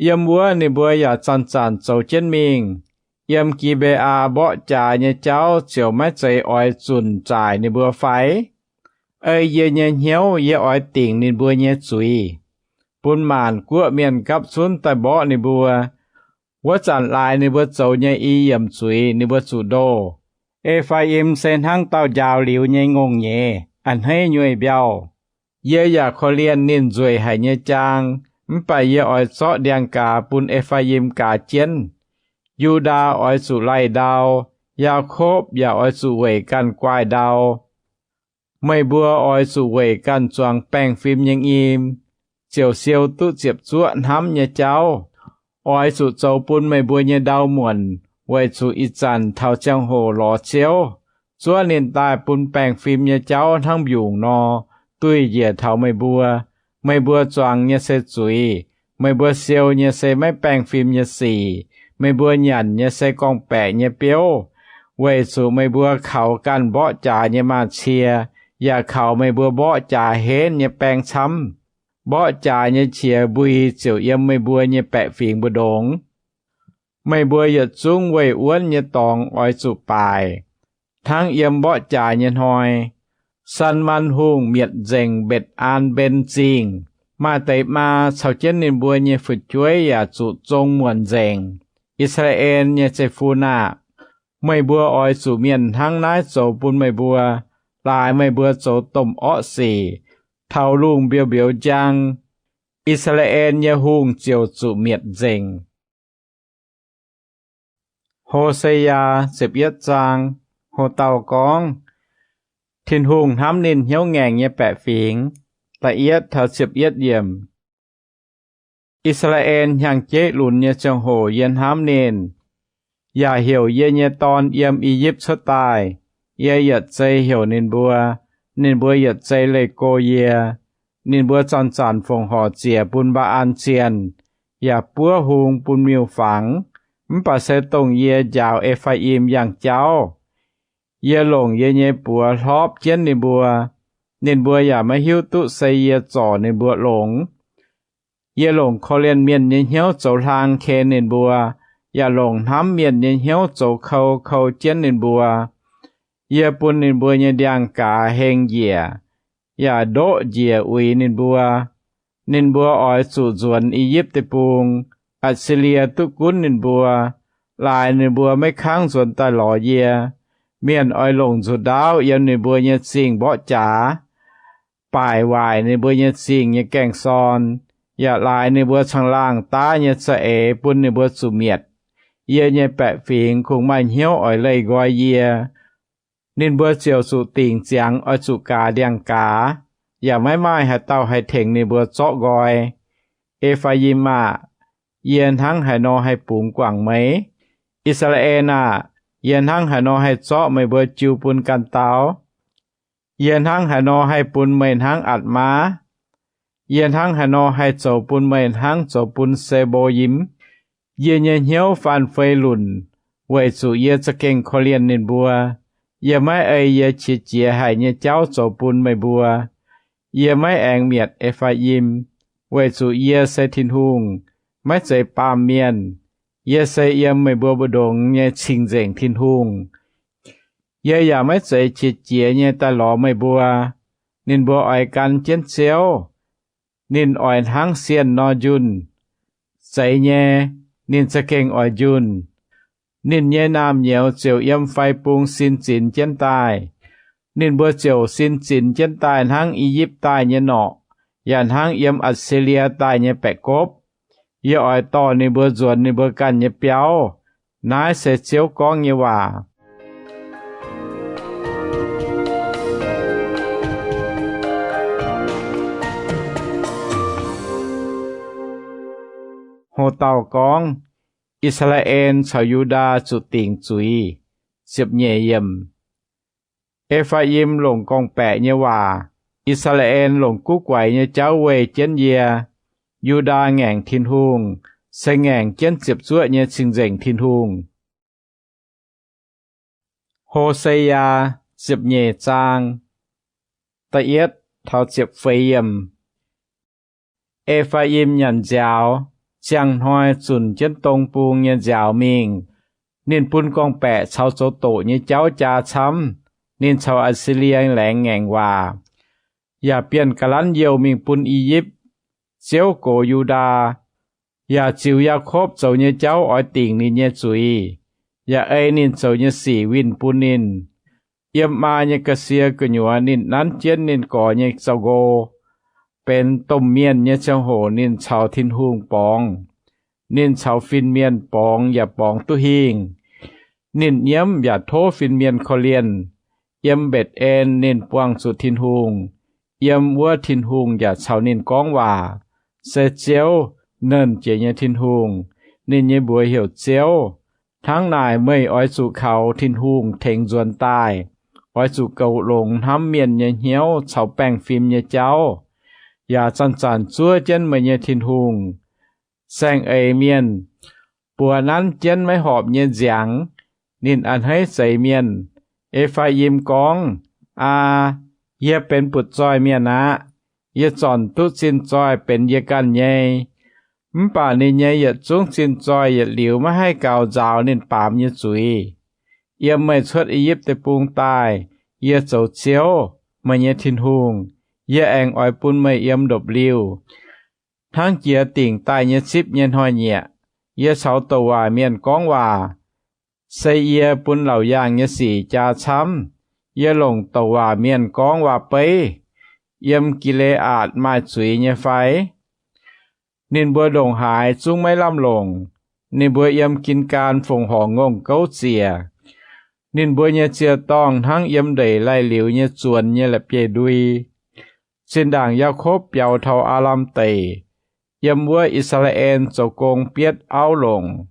Yiem wuov ninh mbuo yaac zanc-zanc zoux jienv mingh. Yiem Gi^mbee^aa mborqv jaax nyei jauv ziouc maiv zeiz oix zunc zaaic ninh mbuo fai? Ei yie nyei hnyouv yie oix dingc ninh mbuo nyei zuiz, bun maanc guoqv mienh gapv zunv daaih mborqv ninh mbuo. Wuov zanc laaix ninh mbuo zoux nyei i yiemc zuiz ninh mbuo zuqc ndoh. E^faa^im se hnangv dauh njaaux liuz nyei ngongh-nyeiz, a'hneiv nyueih mbiauh. Yie yaac korv-lienh ninh nzueic haic nyei jaang, mv baac yie oix zorqv ndiangx-gaaz bun E^faa^im gaaz jienv. Yu^ndaa oix zuqc laih ndau, Yaakopv yaac oix zuqc weic ganh guaaih ndau. Meih mbuo oix zuqc weic ganh zuangx baengh fim nyei nyim, ziouc siou duqv ziepc zuoqv hnamv nyei jauv. Oix zuqc zoux bun meih mbuo nyei ndau muonc, weic zuqc ih zanc taux ziangh hoc lorz Ziouv, zuov ninh daaih bun baengh fim nyei jauv hnangv mbiungc nor, duih njiec taux meih mbuo. Meih mbuo zuangx nyei se zuiz. Meih mbuo siou nyei se maiv baengh fim nyei sic. Meih mbuo nyanc nyei se gorngv-baeqc nyei biouv, weic zuqc meih mbuo kaux ganh mborqv jaax nyei maaz-cie, yaac kaux meih mbuo mborqv jaax henv nyei baeng camv. Mborqv jaax nyei qiex mbui ziouc yiem meih mbuo nyei baeqc fingx mbu'ndongx. Meih mbuo yietc zungv weih wuonv nyei dorngx oix zuqc baaic, hnangv yiem mborqv jaax nyei hnoi. Sanman Hungh mietc nzengc Mbetc^aan^mben Zingh. Maaih deix maa caux jienv ninh mbuo nyei fu'jueiv yaac zuqc zong muonc nzengc. I^saa^laa^en nyei zeiv-fun aah! Meih mbuo oix zuqc mienh hnangv naaiv zoux bun meih mbuo, laaix meih mbuo zoux domh orqv sic, taux lungh mbiouh mbiouz njang, I^saa^laa^en nyei hungh ziouc zuqc mietc nzengc. Ho^se^yaa ziepc yietv zaang. Ho dauh gorngv, Tin-Hungh hnamv ninh hnyouv ngaengc nyei baeqc fingx. Da'yietv taux ziepc yietv yiemc. I^saa^laa^en hnyangx-jeiv lunx nyei ziangh hoc yie hnamv ninh, yaac heuc yie nyei dorn yiem I^yipv cuotv daaih. Yie yietc zei heuc ninh mbuo, ninh mbuo yietc zei leih go yie. Ninh mbuo zanc-zanc fongc horc ziec bun Mbaa^an zienh, yaac buov hung bun miuc-fangx, mv baac se dongh yie njaaux E^faa^im yangh jauv. Yie longc yie nyei buoz hlorpv jienv ninh mbuo. Ninh mbuo yaac maiv hiuv duqv se yie zorc ninh mbuo longx. Yie longc korv-lienh mienh nyei hnyouv zoux hlang ken ninh mbuo, yaac longc hnamv mienh nyei hnyouv zoux kou kou jienv ninh mbuo. Yie bun ninh mbuo nyei ndiangx-gaaz heng njiec, yaac ndoqv njiec uix ninh mbuo. Ninh mbuo oix zuqc nzuonx I^yipv Deic-Bung. Atc^si^lie duqv gunv ninh mbuo, laaix ninh mbuo maiv kangv nzuonx daaih lorz yie. Mienh oix longc nzuqc ndaauv yiem ninh mbuo nyei zingh mborqv jaax, baaic waaic ninh mbuo nyei zingh nyei gaeng-sorn, yaac laaix ninh mbuo caangh laangh daav nyei za'eix bun ninh mbuo zuqc mietc. Yie nyei baeqc fingx kungx maaih hnyouv oix leih nqoi yie. Ninh mbuo ziouc zuqc dingc ziangx oix zuqc gaaz ndiangx-gaaz, yaac maiv maaih haaix dauh haih tengx ninh mbuo zorqv nqoi. E^faa^yim aah! Yie hnangv haaix nor haih bungx guangc meih? I^saa^laa^en aah! Yie hnangv haaix nor haih zorqv meih mbuo jiu bun ganh dau? Yie hnangv haaix nor haih bun meih hnangv Atc^maa? Yie hnangv haaix nor haih zoux bun meih hnangv zoux bun Se^mbo^yim? Yie nyei hnyouv faan fei lunc, weic zuqc yie za'gengh korv-lienh ninh mbuo. Yie maiv ei yie qiex jiez haic nyei jauv zoux bun meih mbuo. Yie maiv aengx mietc E^faa^yim, weic zuqc yie se Tin-Hungh, maiv zeiz baamh mienh. Yie se yiem meih mbuo mbu'ndongx nyei Cing-Nzengc Tin-Hungh. Yie yaac maiv zeiz qiex jiez nyei daaih lorz meih mbuo. Ninh mbuo oix gan jienv Ziouv. Ninh oix hnangv sienh nor njunh. Zeiz nyei, ninh za'gengh oix njunh. Ninh nyei naamh nyouz ziouc yiem fai bung sin zinx jienv daaih. Ninh mbuo ziouc sin zinx jienv daaih hnangv I^yipv daaih nyei norqc, yaac hnangv yiem Atc^si^lie daaih nyei baeqc gopv. Yie oix dorh ninh mbuo nzuonx ninh mbuo ganh nyei biauv. Naaiv se Ziouv gorngv nyei waac. Ho dauh gorngv, I^saa^laa^en caux Yu^ndaa Zuqc Dingc Zuiz. Ziepc nyeic yiemc. E^faa^yim longc gorngv-baeqc nyei waac, I^saa^laa^en longc guv guaix nyei jauv weih jienv yie. Yu^ndaa ngaengc Tin-Hungh, se ngaengc jienv ziepc zuoqv nyei Cing-Nzengc Tin-Hungh. Ho^se^yaa ziepc nyeic zaang, da'yietv taux ziepc feix yiemc. E^faa^yim nyanc nziaaux, ziangh hnoi zunc jienv dong bung nyei nziaaux mingh. Ninh bun gorngv-baeqc caux zoux doqc nyei jauv jaa camv. Ninh caux Atc^si^lie laengz ngaengc waac, yaac bienh ga'lanv youh mingh bun I^yipv. Ziouv gox Yu^ndaa, yaac ziux Yaakopv zoux nyei jauv oix dingc ninh nyei zuiz, yaac ei ninh zoux nyei sic winh bun ninh. Yiem maa nyei ga'sie gu'nyuoz ninh nanv jienv ninh gorx nyei zaux-nqo. Benx domh mienh nyei ziangh hoc ninh caux Tin-Hungh borngz. Ninh caux fin-mienh borngz yaac borngz duqv hingh. Ninh nyiemv yaac tov fin-mienh korv-lienh. Yiem Mbetc^en ninh buangh zuqc Tin-Hungh. Yiem wuov Tin-Hungh yaac caux ninh gorngv waac. Se Ziouv, Nernh Jiex nyei Tin-Hungh. Ninh nyei mbuox heuc Ziouv. Hnangv naaic meih oix zuqc kaux Tin-Hungh tengx nzuonx daaih. Oix zuqc goux longx hnamv mienh nyei hnyouv caux baengh fim nyei jauv, yaac zanc-zanc zuov jienv meih nyei Tin-Hungh. Saeng-eix mienh, buoz nanv jienv maiv horpc nyei nziangx. Ninh a'hneiv zeix mienh. E^faa^yim gorngv, Aa, yie benx butv-zoih mienh aqv. Yie zornc duqv zinh zoih benx yie ganh nyei. Mv baac ninh nyei yietc zungv zinh zoih yietc liuz maiv haih gaux nzaaux ninh baamz nyei zuiz. Yiem meih cuotv I^yipv Deic-Bung daaih, yie zoux Ziouv, meih nyei Tin-Hungh. Yie aengx oix bun meih yiem ndopv-liuh, hnangv jiex dingc daaih nyei zipv nyei hnoi-nyieqc. Yie caux douc waac mienh gorngv waac, se yie bun laauc yaangh nyei sic jaa camv. Yie longc douc waac mienh gorngv waac-beiv. Yiem Gi^le^aatc maaih zuiz nyei fai? Ninh mbuo ndongc haaix zungv maiv lamh longc. Ninh mbuo yiem Gin^gaan fongc horc ngongh gouv ziec. Ninh mbuo nyei ziec-dorngh hnangv yiem ndeic lai-liuz nyei zuonx nyei la'bieiv-ndui. Zinh ndaangc Yaakopv biaux taux Aalam Deic, yiem wuov I^saa^laa^en zoux gong bietv auv longc.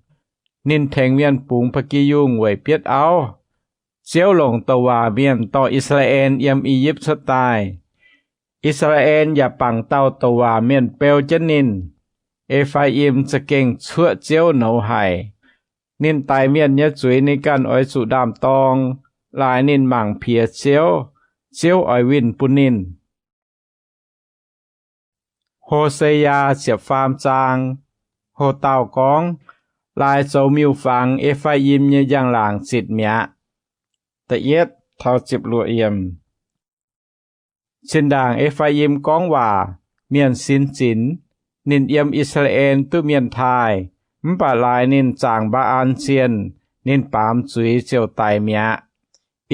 Ninh tengx mienh bungx ba'gi yungh weic bietv auv. Ziouv longc douc waac mienh dorh I^saa^laa^en yiem I^yipv cuotv daaih. I^saa^laa^en yaac bangc dauh douc waac mienh beu jienv ninh. E^faa^im za'gengh cuoqv Ziouv nouz haic. Ninh daix mienh nyei zuiz ninh ganh oix zuqc ndaam-dorng. laaix ninh mangc piex Ziouv, Ziouv oix winh bun ninh. Ho^se^yaa ziepc faam zaang. Ho^dauh gorngv, Laaix zoux miuc-fangx E^faa^yim nyei njang-laangc zitc mi'aqv. Da'yietv taux ziepc luoqc yiemc. Zinh ndaangc E^faa^yim gorngv waac, mienh sin zinx. Ninh yiem I^saa^laa^en duqv mienh taaih, mv baac laaix ninh zaangc Mbaa^an zienh, ninh baamz zuiz ziouc daic mi'aqv.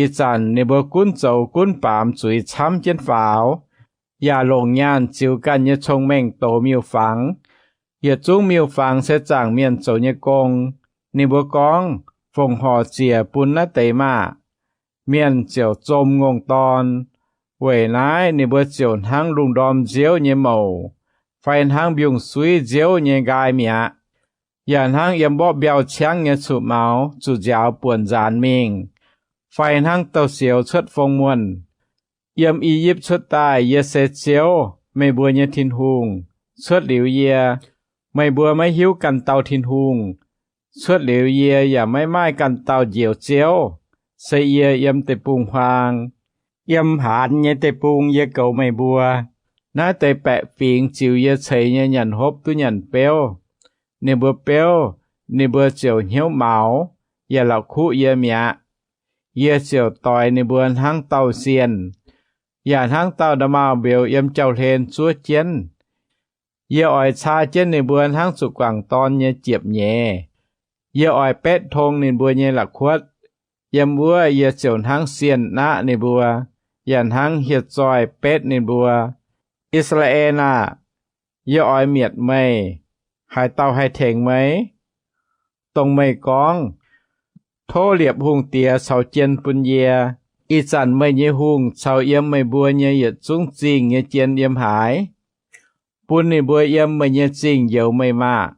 Ih zanc ninh mbuo gunv zoux gunv baamz zuiz camv jienv faaux, yaac longc nyaanh ziux ganh nyei cong-mengh dox miuc-fangx. Yietc zungv miuc-fangx se zaangc mienh zoux nyei gong. Ninh mbuo gorngv, Fongc horc ziec bun naaiv deix maah! Mienh ziouc zom ngongh dorn. Weic naaiv ninh mbuo ziouc hnangv lungh ndorm nziouv nyei mouc, fai hnangv mbiungc-suiv nziouv nyei nqaai mi'aqv. Yaac hnangv yiem mborqv mbiauh ciangv nyei cuqv-maux zuqc nziaaux buonc nzaanx mingh, fai hnangv douz-sioux cuotv fong muonh. Yiem I^yipv cuotv daaih yie se Ziouv, meih mbuo nyei Tin-Hungh. Cuotv liuz yie, meih mbuo maiv hiuv ganh dauh Tin-Hungh. Cuotv liuz yie yaac maiv maaih ganh dauh Njoux Ziouv. Se yie yiem deic-bung-huaang, yiem haanz nyei deic-bung yie goux meih mbuo. Naaiv deix baeqc fingx ziux yie ceix nyei nyanc hopv duqv nyanc beuv. Ninh mbuo beuv, ninh mbuo ziouc hnyouv maux, yaac la'kuqv yie mi'aqv. Yie ziouc doix ninh mbuo hnangv dauh sienh, yaac hnangv dauh nda'maauh mbeux yiem jauv-hlen zuov jienv. Yie oix caa jienv ninh mbuo hnangv zuqc guangc dorn nyei jiepc nyeiz. Yie oix betv tong ninh mbuo nyei la'kuotv. Yiem wuov yie ziouc hnangv sienh naqv ninh mbuo, yaac hnangv hieh zoih betv ninh mbuo. I^saa^laa^en aah! Yie oix mietc meih. Haaix dauh haih tengx meih? Dongh meih gorngv, Tov liepc hungh diex caux jien bun yie. Ih zanc meih nyei hungh caux yiem meih mbuo nyei yietc zungv zingh nyei jien yiem haaix? Bun ninh mbuo yiem meih nyei zingh njoux meih maah!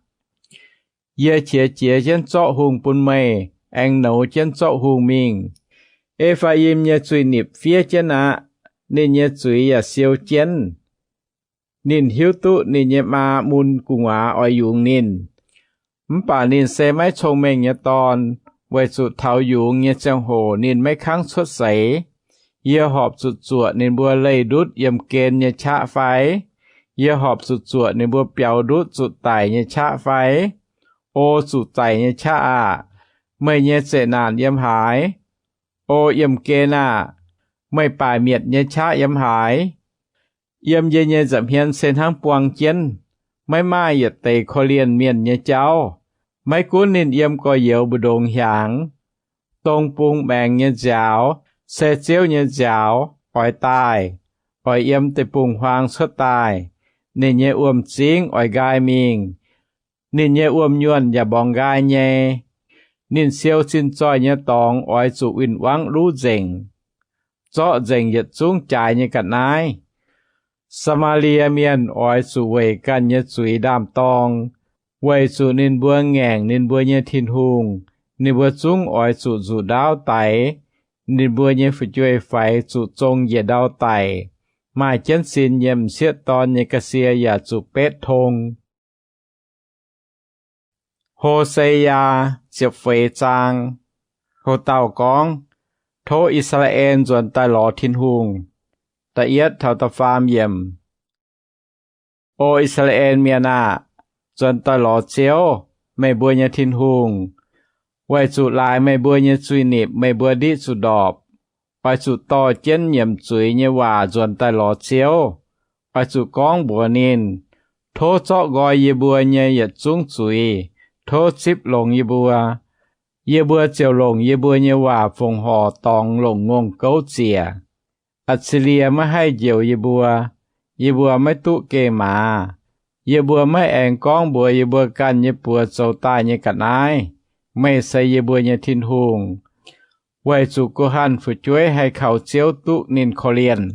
Yie qiex jiez jienv zorqv hungh bun meih, aengx nouz jienv zorqv hungh mingh. E^faa^yim nyei zuiz-nipc fiev jienv aqv. Ninh nyei zuiz yaac siou jienv. Ninh hiuv duqv ninh nyei maa mun gu'nguaaz oix yungz ninh. Mv baac ninh se maiv cong-mengh nyei dorn, weic zuqc taux yungz nyei ziangh hoc ninh maiv kangv cuotv seix. Yie horpc zuqc zuoqc ninh mbuo leih ndutv yiemh gen nyei qaqv fai? Yie horpc zuqc zuoqc ninh mbuo biaux ndutv zuqc daic nyei qaqv fai? O zuqc daic nyei qaqv aah! Meih nyei zeqc naanc yiem haaix? O yiemh gen aah! Meih baaic mietc nyei qaqv yiem haaix? Yiem yie nyei nza'hmien se hnangv buang jienv, maiv maaih yietc deix korv-lienh mienh nyei jauv. Maiv gunv ninh yiem gorx-youz mbu'ndongx hiaangx, dong bung maengx nyei nziaaux, se Ziouv nyei nziaaux, oix daaih, oix yiem deic-bung-huaang cuotv daaih. Ninh nyei wuom-zingv oix nqaai mingh. Ninh nyei wuom-nyuonh yaac mborngx nqaai nyei. Ninh siou zinh zoih nyei dorngx oix zuqc win-wangv luv nzengc, zorqv nzengc yietc zungv jaaix nyei ga'naaiv. Saa^maa^lie Mienh oix zuqc weic ganh nyei zuiz ndaam-dorng, weic zuqc ninh mbuo ngaengc ninh mbuo nyei Tin-Hungh. Ninh mbuo zungv oix zuqc nzuqc ndaauv daix. Ninh mbuo nyei fu'jueiv-faix zuqc zong njiec ndau daic. Maaih jienv sin nyei m'sieqv dorn nyei ga'sie yaac zuqc betv tong. Ho^se^yaa ziepc feix zaang. Ho dauh gorngv, Tov I^saa^laa^en nzuonx daaih lorz Tin-Hungh. Da'yietv taux da'faam yiemc. O I^saa^laa^en Mienh aah! Nzuonx daaih lorz Ziouv, meih mbuo nyei Tin-Hungh, weic zuqc laaix meih mbuo nyei zuiz-nipc meih mbuo ndiqv zuqc ndorpc. Oix zuqc dorh jienv nyiemc zuiz nyei waac nzuonx daaih lorz Ziouv. Oix zuqc gorngv mbuox ninh, Tov zorqv nqoi yie mbuo nyei yietc zungv zuiz. Tov zipv longx yie mbuo. Yie mbuo ziouc longc yie mbuo nyei waac fongc horc dorngx longc ngongh gouv ziec. Atc^si^lie maiv haih njoux yie mbuo. Yie mbuo maiv duqv geh maaz. Yie mbuo maiv aengx gorngv mbuox yie mbuo ganh nyei buoz zoux daaih nyei ga'naaiv, Meih se yie mbuo nyei Tin-Hungh, weic zuqc guh hanh fu'jueiv haih kaux Ziouv duqv ninh korv-lienh.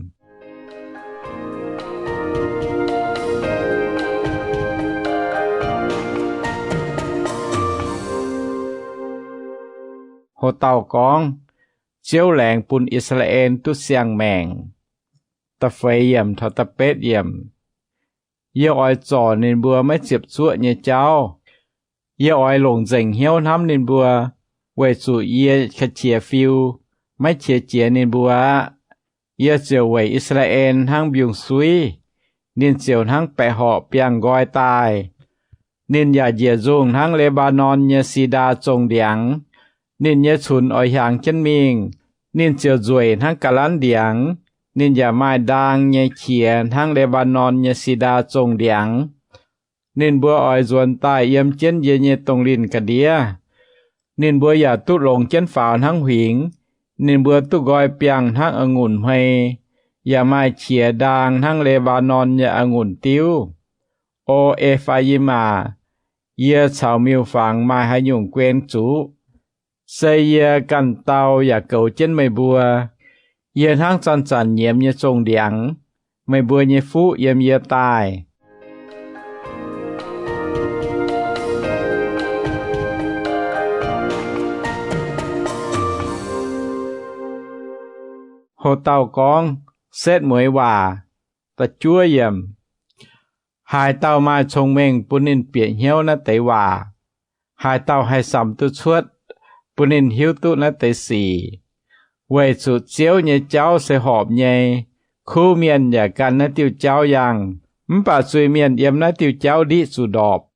Ho dauh gorngv, Ziouv laengz bun I^saa^laa^en duqv siang-maengc. Da'feix yiemc taux da'betv yiemc. Yie oix zorc ninh mbuo maiv ziepc zuoqv nyei jauv. Yie oix longc nzengc hnyouv hnamv ninh mbuo, weic zuqc yie ka'qiex fiu. maiv qiex jiez ninh mbuo aqv. Yie ziouc weic I^saa^laa^en hnangv mbiungc-suiv, ninh ziouc hnangv baeqc horqc biangh nqoi daaih. Ninh yaac njiec nzungh hnangv Le^mbaa^norn nyei si^ndaa zongh ndiangx. Ninh nyei cunx oix hiaangx jienv mingh. Ninh ziouc nzueic hnangv ga'lanv ndiangx. Ninh yaac maaih ndaang nyei qiex hnangv Le^mbaa^norn nyei si^ndaa zongh ndiangx. Ninh mbuo oix nzuonx daaih yiem jienv yie nyei dongh linh ga'ndiev. Ninh mbuo yaac duqv longx jienv faaux hnangv huingx. Ninh mbuo duqv nqoi biangh hnangv a'ngunc hmei, yaac maaih qiex ndaang hnangv Le^mbaa^norn nyei a'ngunc diuv. O E^faa^yim aac, yie caux miuc-fangx maaih haaix nyungc guen zuqc? Se yie ganh dau yaac goux jienv meih mbuo. Yie hnangv zanc-zanc nyiemz nyei zongh ndiangx. Meih mbuo nyei fuqv yiem yie daaih. Ho dauh gorngv, Setv Mueiz Waac. Da'juov yiemc. Haaix dauh maaih cong-mengh bun ninh bieqc hnyouv naaiv deix waac. Haaix dauh haih samx duqv cuotv, bun ninh hiuv duqv naaiv deix sic. Weic zuqc Ziouv nyei jauv se horpc nyei. Kuv mienh yaac gan naaiv diuh jauv yangh, mv baac zuiz-mienh yiem naaiv diuh jauv ndiqv zuqc ndorpc.